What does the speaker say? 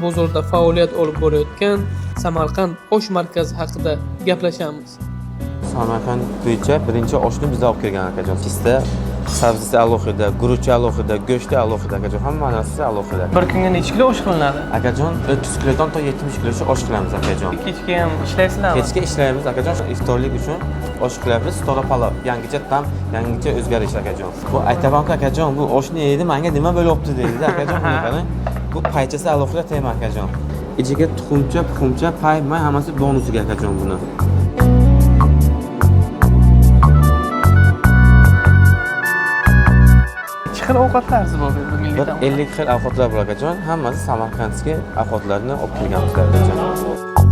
bozorida faoliyat olib borayotgan Samarqand osh markazi haqida gaplashamiz. Samarqand bo'yicha birinchi oshni bizda olib kelgan akajon. Pista, sabzisi alohida, guruchi alohida, go'shti alohida akajon, hamma narsasi alohida. Bir kunga necha kilo osh qilinadi? Akajon, 30 kilodan to 70 kilocha osh qilamiz akajon. Kechga ham ishlaysizlarmi? Kechga ishlaymiz akajon, iftorlik uchun osh qilyapmiz, to'la palov, yangicha ta'm, yangicha o'zgarish akajon. Bu aytamanku akajon, bu oshni yedi, menga nima bo'lyapti deydi akajon, buni qarang. Bu paychasi alohida tema akajon. Ichiga tuxumcha, puxumcha, pay, may hammasi bonusiga akajon buni. Necha xil ovqatlar bor bu milliy Bir taomlar? 50 xil ovqatlar bor akajon, hammasi samarqandskiy ovqatlarni olib kelganmiz akajon.